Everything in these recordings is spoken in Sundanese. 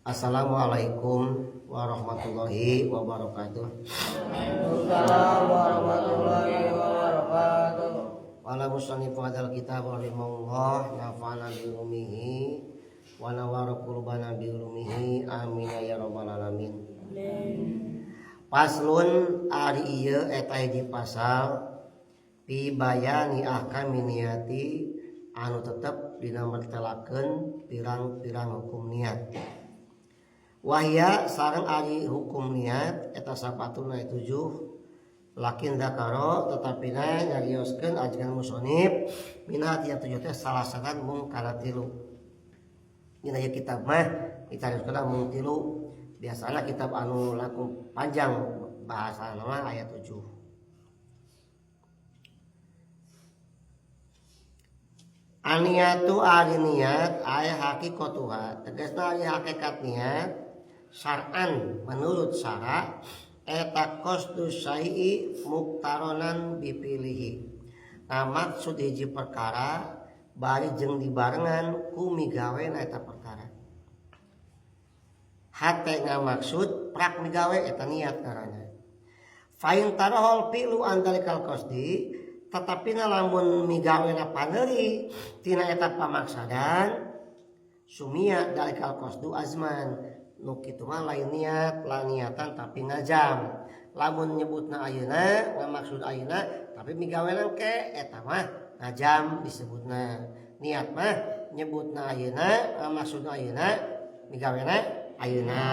Assalamualaikum warahmatullahi wabarakatuh. Waalaikumsalam warahmatullahi wabarakatuh. Qala musannif hadzal kitab rahimahullah nafa'ana bi ulumihi wa nawwara qulubana bi ulumihi amin ya rabbal alamin. Paslon ari ieu eta hiji pasal fi bayani ahkami niati anu tetep dina mertelakeun pirang-pirang hukum niat. Wahya sareng ari hukum niat eta sapatuna 7 lakin zakaro tetapi na nyarioskeun ajengan musonib minha tina 7 teh salah satan mung kana 3. Dina ieu kitab mah dicarioskeun mung 3. Biasana kitab anu langkung panjang bahasana mah aya 7. Aniatu ari niat aya haqiqatuha tegasna ari hakikat niat syar'an menurut syara eta qasdu syai'i muktaronan bipilihi. Nah, maksud hiji perkara bari jeung dibarengan ku migawena eta perkara. Hate ngamaksud prak migawe eta niat ngaranna. Fa in tarahul fi'lu an dalikal qasdi tetapi lamun migawena paneuri tina eta pamaksadan sumia dalikal qasdu azman. Nu kitu mah lain niat, lain niatan tapi ngajam. Lamun nyebutna ayeuna, ngamaksud ayeuna tapi migawena ke eta mah ngajam disebutna. Niat mah nyebutna ayeuna, ngamaksudna ayeuna, migawena ayeuna.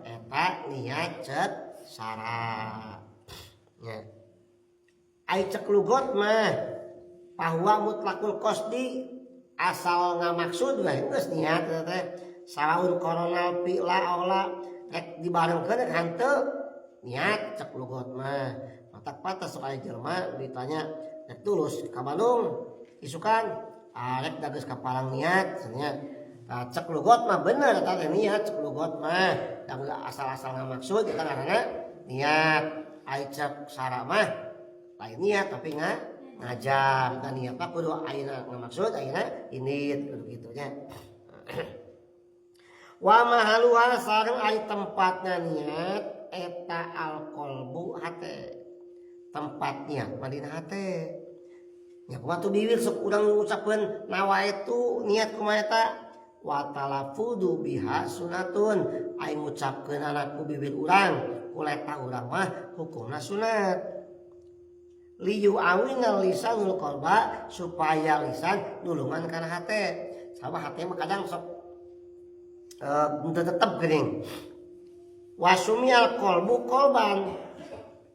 Eta niat cek sara. Nya. Ai cek lugot mah bahwa mutlakul qasdi asal ngamaksud we geus niat eta teh. Salaun koronal pila aula rek dibarengkeun rek hanteu niat cek lugot mah. Matak patas sok aya jelema ditanya rek tulus ka Bandung isukan arek da geus kapalang niat cenah. Tah cek lugot mah bener eta teh niat cek lugot mah. Da asal-asal ngamaksud eta ngaranna niat. Ai cek sara mah lain niat tapi ngajam. Dan niat mah kudu ayeuna ngamaksud ayeuna indit kudu kitu nya. Wa mahaluha sareng ari tempatna niat eta alqalbu hate. Tempat niat mah dina hate. Nya kumaha tuh bibir sok urang ngucapkeun nawaitu niat kumaha eta wa talafudu biha sunatun ai ngucapkeun anak ku bibir urang ku letah urang mah hukumna sunat. Liyu awinal lisanul qalba supaya lisan nulungan kana hate. Sabab hate mah kadang sok tetep geuning. Wasumial qalbu qalban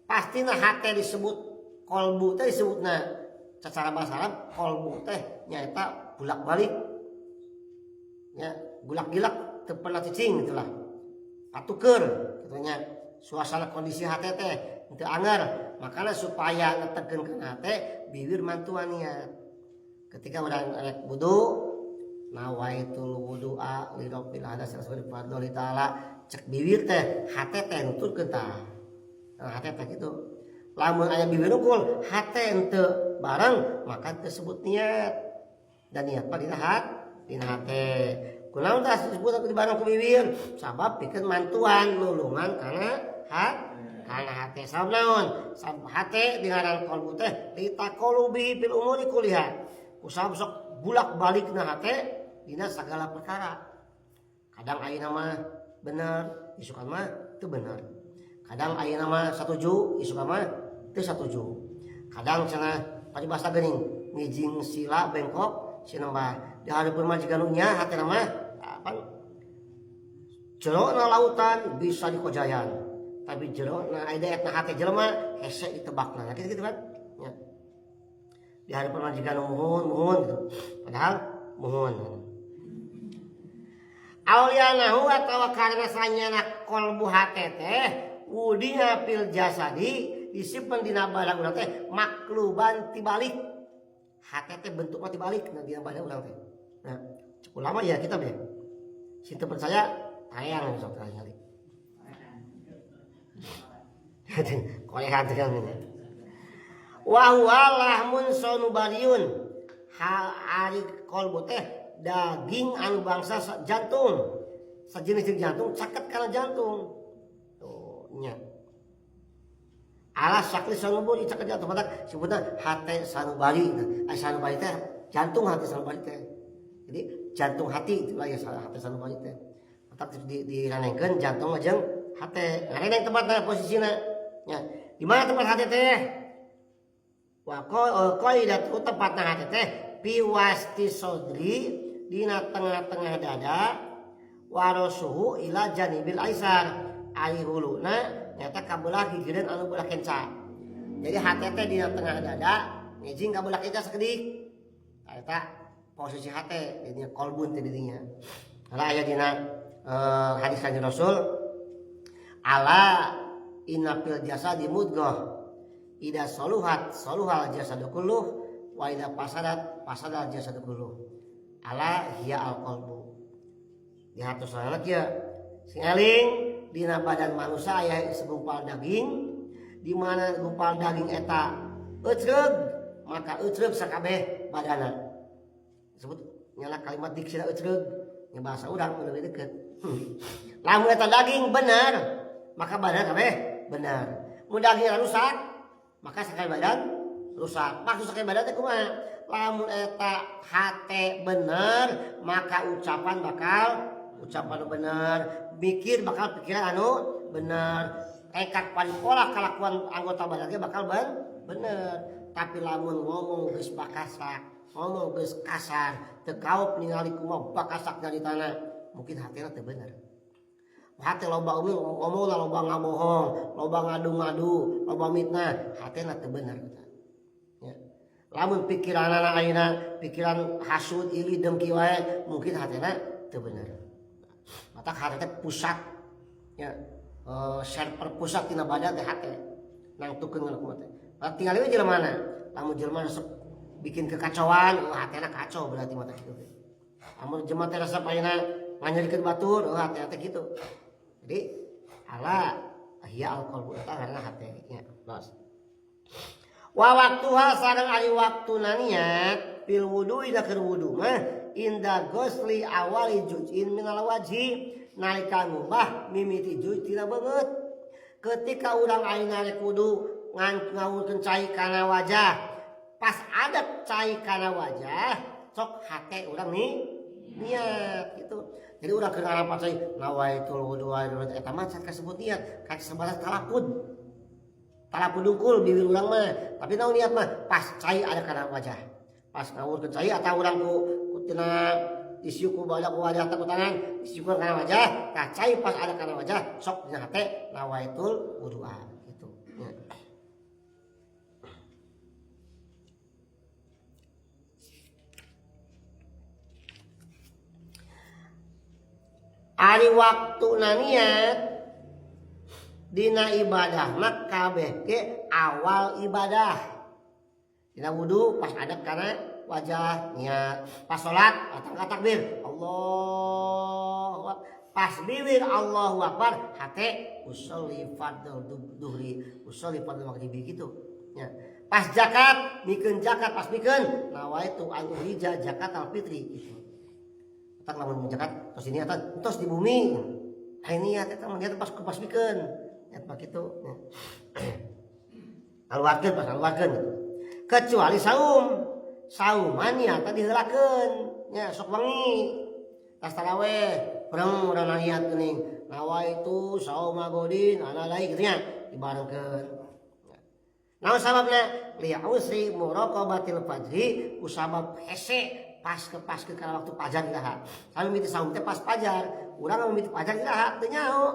pastina hate disebut qalbu teh disebutna secara bahasa Arab qalbu teh nyaeta bulak-balik nya bulak-gilak teu pernah cicing gitulah patuker kitu nya suasana kondisi hate teh teu anger makana supaya netekeun kana hate bibir mantuan niat ketika urang rek wudu nawaitul wudu'a li rabbil hadas rasul fadli ta'ala cek bibir teh hate teh nuturkeun tah hate teh kitu lamun aya bibir unggul hate henteu bareng maka disebut niat dan niat mah dina dina hate kunaon tah disebut di bareng ku bibir sabab pikeun mantuan nulungan kana kana hate sabab naon sabab hate dingaran qalbu teh litaqalubi fil umuri kuliha kusabab sok bulak-balik na hate dina sagala perkara. Kadang ayeuna mah bener, isukan mah teu bener. Kadang ayeuna mah satuju, isukan mah teu satuju. Kadang cenah paribasa geuning ngijing sila bengkok sinembah. Di hareupeun mah jiga nu nya hatena mah apa? Jerona lautan bisa dikojayan. Tapi jerona aya daetna hate jelema hese ditebakna. Kitu gitu kan? Nya. Di hareupeun mah jiga nu muhun, muhun gitu. Padahal muhun. Aulianahu atawa karena sanyana qalbu hate teh wudiha fil jasadi disimpen dina badan urang teh makluban tibalik. Hate teh bentukna tibalik na dina badan urang teh. Nah, cek ulama ya kita be. Sing teu percaya tayang sok kali. Kolehan teh kan. Wa huwa lahmun sonubariun. Hal ari qalbu teh daging anu bangsa jantung. Sejenis jeung jantung caket kana jantung. Tuh nya. Ala sakli sanubari caket jantung matak sebutna hate sanubari. Nah, sanubari teh jantung hati sanubari teh. Jadi jantung hati itulah ya hate sanubari teh. Matak diranengkeun jantung jeung hate. Ngareneng tempatna posisina. Nya, di mana tempat hate teh? Wa qaidatu tempatna hate teh piwasti sodri dina tengah-tengah dada warosuhu ila janibil aisar ari huluna nyata kabelah gigireun anu belah kenca. Jadi hate teh dina tengah dada ngejing kabelah kenca sakedik. Eta posisi hate dina kolbun teh didinya. Karena aya dina hadis Kanjeng Rasul ala inna fil jasadi mudghah ida soluhat soluhal jasadu kulluh wa ida pasadat pasadal jasadu kulluh ala hiya al qalbu. Di hatosanana kieu sing eling dina badan manusia aya segumpal daging di mana gumpal daging eta eucreug maka eucreug sakabeh badana. Disebut nyala kalimat diksina eucreug nya bahasa urang leuwih deukeut. Lamun eta daging bener maka badan kabeh bener. Mun daging rusak maka sakabeh badan rusak. Maksud sakabeh badan teh kumaha? Lamun eta hate bener maka ucapan bakal ucapan bener, mikir bakal pikiran anu bener, tekad paripola kalakuan anggota badan ge bakal bener. Tapi lamun ngomong geus bakasak, ngomong geus kasar, teu kaop ningali kumaha bakasak nyaritana, mungkin hatena teu bener. Hate loba ngomongna loba ngabohong, loba ngadu-ngadu, loba mitnah, hatena teu bener. Ya. Lamun pikiranana ayeuna pikiran hasud, iri, dengki wae, mungkin hatena teu bener. Matak hate teh pusat ya, server pusat tina badan teh hate. Nangtukeun kana kumaha teh. Matak tingali we jelema na. Lamun jelema resep bikin kekacauan, oh hatena kacau berarti mah teh kitu. Lamun jelema teh resep ayeuna nganyerikeun batur, oh hatena teh kitu. Jadi ala hiya al qalbu eta karena hate nya. Los. Wa waktuha sareng ari waktuna niat fil wudu ida keur wudu mah inda ghusli awali juz'in minal wajhi nalika ngubah mimiti juz tina beungeut. Ketika urang ayeuna rek wudu ngawurkeun cai kana wajah, pas ada cai kana wajah sok hate urang nih niat gitu. Jadi urang keur ngarapat cai nawaitul wudu eta mah can kasebut niat, kasebat talapud. Talapud dungkul bibir urang mah, tapi naon niat mah pas cai ada kana wajah. Pas ngawurkeun cai atau urang ku tina disiuk ku badak ku wajah ku tangan, disiuk kana wajah, tah cai pas ada kana wajah sok dina hate nawaitul wudu'a gitu. Ya. Ari waktuna niat dina ibadah mah kabeh ge awal ibadah. Dina wudu pas ada kana wajah niat, pas salat atau takbir Allahu akbar, pas bibir Allahu akbar hate usolli fardhu duhri, usolli fardhu maghribi gitu ya. Pas zakat mikeun zakat pas mikeun nawaitu an urija zakat al fitri gitu. Tak lamun zakat tos ini eta tos di bumi. Ai niat eta mah niat pas pas mikeun niat mah kitu ya. Ngaluarkeun pas ngaluarkeun gitu. Kecuali saum. Sauman niatna diheulakeun nya sok wengi. Tas taraweh bareng urang niat geuning nawaitu sauma godin ana lain kitu nya dibarengkeun. Naon sababna? Li usri muraqabatil fajri kusabab hese pas ke kana waktu fajar iraha. Sami mimiti saum teh pas fajar, urang mimiti fajar iraha teu nyaho.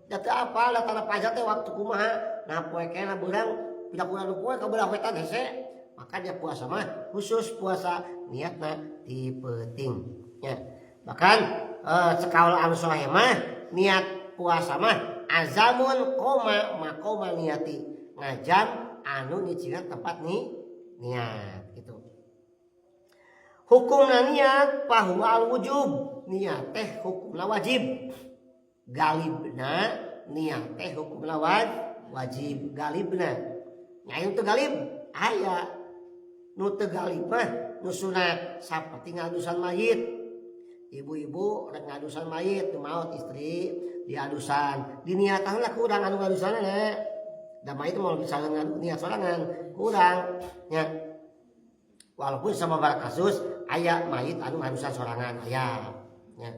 Da teu apal da tanda fajar teh waktu kumaha. Nah poe kena beurang pira-pira nu poe ka belah wetan hese. Maka dia puasa mah khusus puasa niatna di peuting nya. Bahkan cekaul anu soleh mah niat puasa mah azamun koma makoma niati, ngajam anu nyicilna tempat ni niat gitu. Hukumna niat bahwa al wujub, niat teh hukumna wajib. Galibna niat teh hukumna wajib galibna. Nya anu teu galib aya nu teu galib mah nu sunat saperti ngadusan mayit. Ibu-ibu rek ngadusan mayit nu maot istri diadusan. Diniatan lah kurang anu ngadusanana. Da mayit mah bisa niat sorangan kurang nya. Walaupun sama beberapa kasus aya mayit anu ngadusan sorangan aya nya.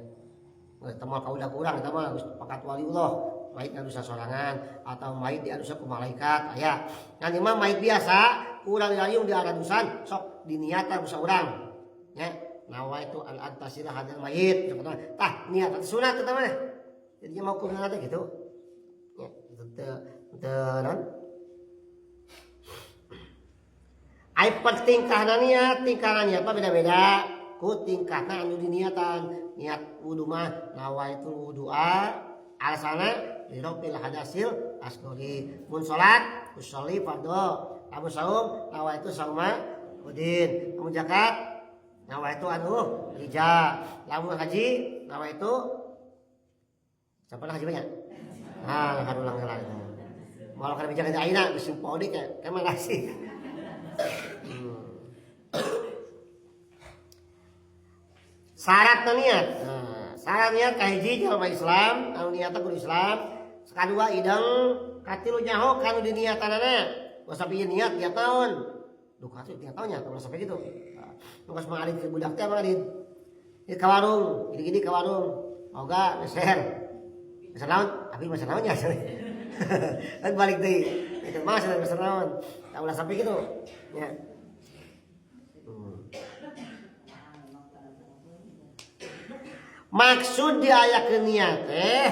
Geus teu moal kaudah kurang eta mah geus pakat waliullah mayit ngadusan sorangan atau mayit diadusan ku malaikat aya. Ngan ieu mah mayit biasa kurang dilayung diadusan sok diniatan ku saurang nya. Nawaitu an agtasila hadzal mayit tah niat sunat eta mah. Jadi mau kumaha teh gitu nya teu naon. Ai pertingkahna niat, tingkahna niat mah beda-beda ku tingkahna anu diniatan. Niat wudu mah nawaitu wudu'a alasana lirafil hadasil asghari. Mun salat usolli fardhu, lamun saum nawaitu sauma udin, lamun zakat nawaitu anu rija, lamun haji nawaitu sampai haji banyak. Nah, harulang heula. Moal kana bijak ka ayeuna geus podik ka mana sih. Syarat niat. Nah, syarat niat kahiji jalma Islam, anu niatna kudu Islam. Sakadua ideng, katilu nyaho kanu diniatanana. Ulah sampai ieu niat niat naon? Duh katilu niat naon nya, ulah sampai gitu. Nu geus mangalid ke budak teh mangalid. Ieu ka warung, gini-gini ka warung. Oga meser. Meser naon? Abi meser naon nya? Kan balik deui. Itu mah meser naon. Tah ulah sampai gitu. Nya. Maksud diayakeun niat teh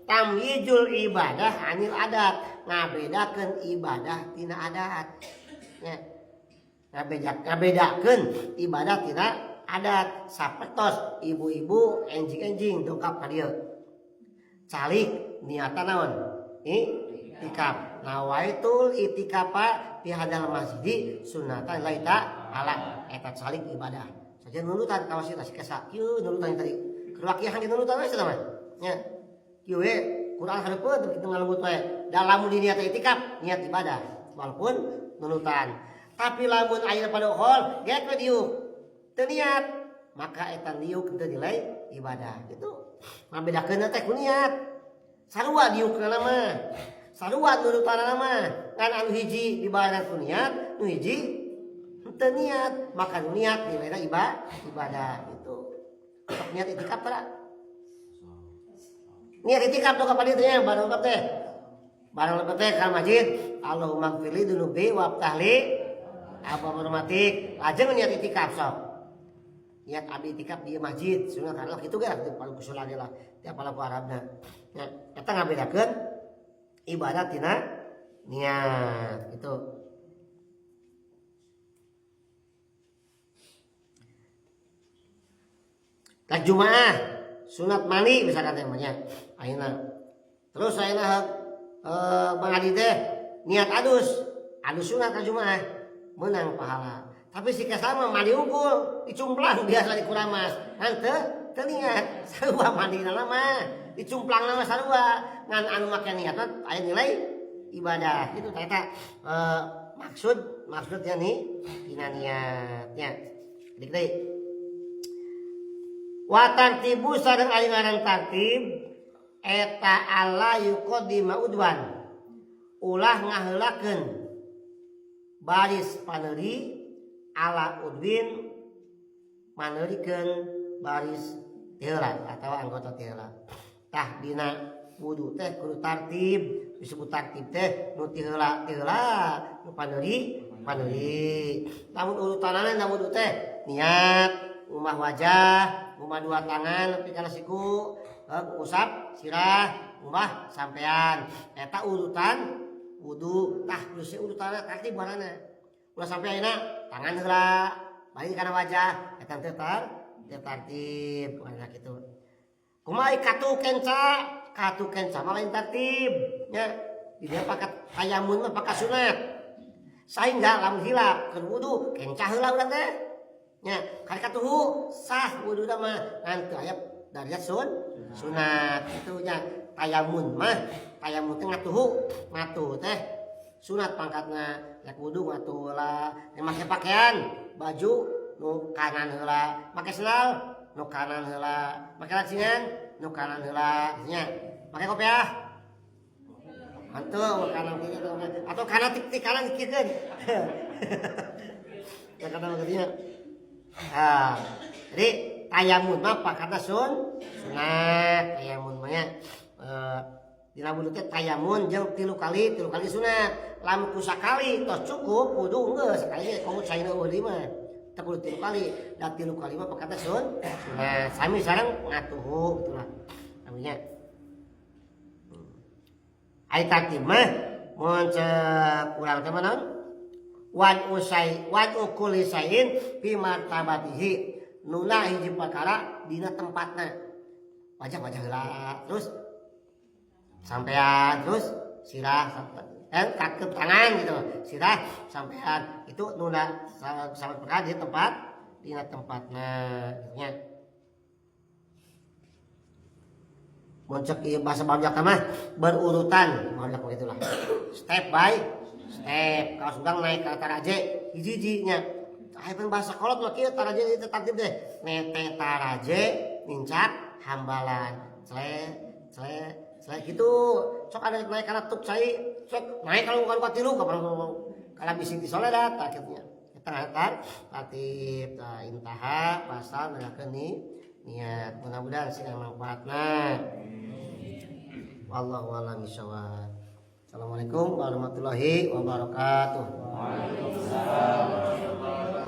tamyizul ibadah anil adat, ngabedakeun ibadah tina adat. Nya. Ngabedakeun ibadah tina adat. Sapertos ibu-ibu enjing-enjing dongkap ka dieu. Calik niatan naon? Itikaf. Nawaitul itikafa fi hadzal masjidi sunnatan lillahi ta'ala. Eta calik ibadah. Saja nurutan kawas eta si kesa. Kieu nurutan tadi. Keur wakihan nurutan we cenah mah. Nya. Kieu we Quran hareupeun kitu ngalembut wae. Da lamun diniat itikaf niat ibadah walaupun nurutan. Tapi lamun aya padohol geus we diuk. Teu niat, maka eta diuk teu nilai ibadah gitu. Ngabedakeun teh ku niat. Sarua diukna mah. Sarua nurutanna mah. Ngan anu hiji dibarengan ku niat, nu hiji teu niat, maka nu niat nilaina ibadah gitu. Sok niat itikaf tara. Niat itikaf tuh kapan itu nya bareng teh. Bareng lebet teh ka masjid, Allahumma gfirli dzunubi waftahli abwaaba rahmatik. Lajeng niat itikaf sok. Niat abdi itikaf di masjid sunah karena kitu ge teu paling kusul lagi lah tiap laku Arabna. Nya eta ngabedakeun ibadah tina niat gitu. Rek Jumaah sunat mandi misalkan teh nya ayeuna. Terus ayeuna Bang Adi teh niat adus, adus sunat ka Jumaah menang pahala. Tapi si kesama mandi unggul dicumplang biasa di kuramas. Kan teu niat sarua mandina mah dicumplang mah sarua ngan anu make niat mah aya nilai ibadah gitu tah eta maksudnya nih dina niatnya. Dik deui. Wa tartibu sareng aya ngaran tartib eta alla yuqaddima udwan. Ulah ngaheulakeun baris paneuri ala udwin maneurikeun baris tiheula atawa anggota tiheula. Tah dina wudu teh kudu tartib, disebut tartib teh nu tiheula tiheula, nu paneuri paneuri. Lamun urutanana dina wudu teh niat, ngumah wajah, ngumah dua tangan nepi kana siku, usap sirah, ngumah sampean. Eta urutan wudu. Tah kudu urutanna tartib warana. Ulah sampai ayeuna tangan heula, balik kana wajah, eta teh tartib kana kitu. Kumaha katu kenca? Katu kenca mah lain tartib nya. Di dieu pakat tayamun mah pakat sunat. Sahingga lamun hilap keur wudu kenca heula urang teh. Nya, kali katuhu sah wuduna mah ngan teu aya darajat sunat kitu nya. Tayamun mah tayamun teh ngatuhu, ngatuhu teh sunat pangkatna. Rek wudu ngatuhu heula, rek make pakaian baju nu kanan heula, make sendal Nu kanan heula. Make lancingan nu kanan heula nya. Make kopiah. Hantu kanan kieu atau kanan tik kanan dikiekeun. Ya kanan kieu nya. Ah, jadi tayamun mah pakatna sunat tayamun mah nya. Dina wudu teh tayamun jeung tilu kali sunat. Lamun ku sakali tos cukup wudu geus sakali ge komo caina eueuh deui mah. Teu kudu tilu kali, da tilu kali mah pakatna sunat. Sami sareng ngatuhu gitulah. Namanya. Ai tartib mah mun ceuk urang teh mah naon? Wan usai wan ukuli sain fi martabatihi. Nuna hiji perkara dina tempatna. Wajah-wajah heula terus sampean terus sirah sampean kakep tangan gitu sirah sampean itu nuna sama perkara di tempat dina tempatna gitu nya. Mun cek ieu bahasa barudak mah berurutan barudak begitulah step by step. Kalau sudah naik ke taraje hiji-hiji nya. Aya bahasa kolot mah kieu taraje itu tertib deh nete taraje nincak hambalan cele cele cele gitu. Sok ada naik kana tuk cai sok naik kalau bukan kuat tilu kapan kalau bisi disoledat akhirnya eta tertib. Tah intaha pasal nerangkeun niat mudah-mudahan sing manfaatna. Wallahu a'lam bishawab. Assalamualaikum warahmatullahi wabarakatuh. Waalaikumsalam warahmatullahi wabarakatuh.